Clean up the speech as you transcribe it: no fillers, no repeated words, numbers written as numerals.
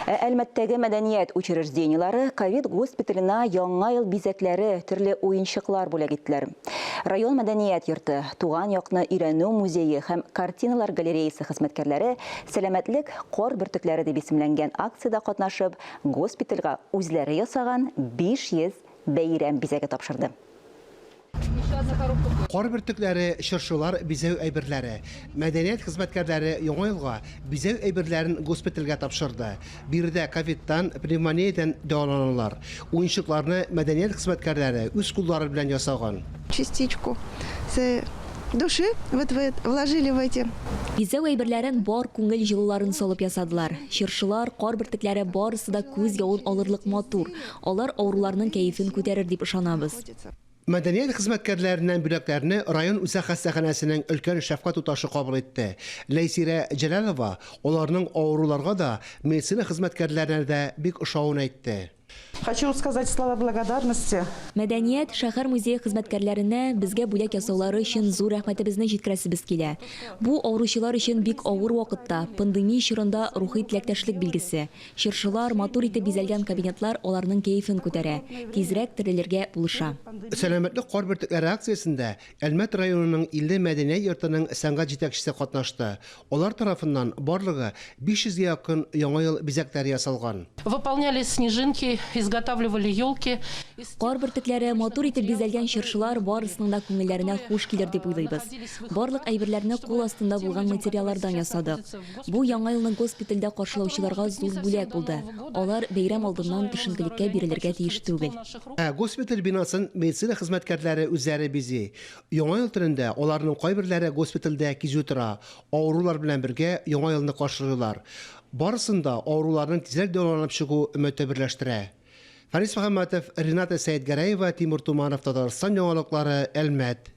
Ә Әлмәттәге мәдәният учреждениеләре ковид госпиталенә яңа ел бизәкләре, төрле уенчыклар бүләк иттеләр. Район мәдәният йорты, туган якны өйрәнү музее һәм картиналар галереясы хезмәткәрләре Сәламәтлек кар бөртекләре дип исемләнгән акциядә катнашып, госпитальгә үзләре ясаган 500 бәйрәм бизәге тапшырды. Кар бөртекләре, чыршылар, бизәү әйберләре. Мәдәният хезмәткәрләре Яңа елга бизәү әйберләрен госпитальгә тапшырды. Биредә ковидтан, пневмониядән дәваланалар. Уенчыкларны мәдәният хезмәткәрләре үз куллары белән ясаган. Частичку своей души вот вложили в эти. Бизәү әйберләрен бар күңел җылыларын салып ясадылар. Чыршылар, кар бөртекләре барысы да күз явын алырлык матур. Алар авыруларның кәефен күтәрер дип ышанабыз. Мәдәният хезмәткәрләреннән бүләкләрне район үзәк хастаханәсенең өлкән шәфкать туташы кабул итте. Ләйсирә Җәләлова аларның авыруларга да, медицина хезмәткәрләренә дә бик ошавын әйтте. Хочу сказать слова благодарности. Мәдәният, шәһәр музее хезмәткәрләренә безгә бүләк ясаулары өчен зур рәхмәтебезне җиткерәсебез килә. Бу, авыручылар өчен бик авыр вакытта, пандемия чорында рухи теләктәшлек билгесе. Чыршылар, матур итеп бизәлгән кабинетлар аларның кәефен күтәрә, тизрәк терелергә булыша. Сәламәтлек кар бөртекләре акциясендә Әлмәт районының 50 мәдәният йортының сәнгать җитәкчесе катнашты. Алар тарафыннан барлыгы 500 гә якын Яңа ел бизәкләре ясалган. Выполняли снежинки, изготавливали елки. Кар бөртекләре, матур итеп бизәлгән чыршылар барысының да күңелләренә хуш килер дип уйлыйбыз. Барлык әйберләрне кул астында булган материаллардан ясадык. Бу Яңа елны госпитальдә каршылаучыларга зур бүләк булды. Алар бәйрәм алдыннан төшенкелеккә бирелергә тиеш түгел. Ә госпиталь бинасын медицина хезмәткәрләре үзләре бизи. Яңа ел төнендә аларның кайберләре госпитальдә кизү тора, авырулар белән бергә Яңа елны каршылыйлар. Барысын да авыруларның тизрәк дәваланып чыгу өмете берләштерә. Фәнис Мөхәммәтов, Рената Сәетгәрәева, Тимур Туманов, Татарстан яңалыклары, Әлмәт.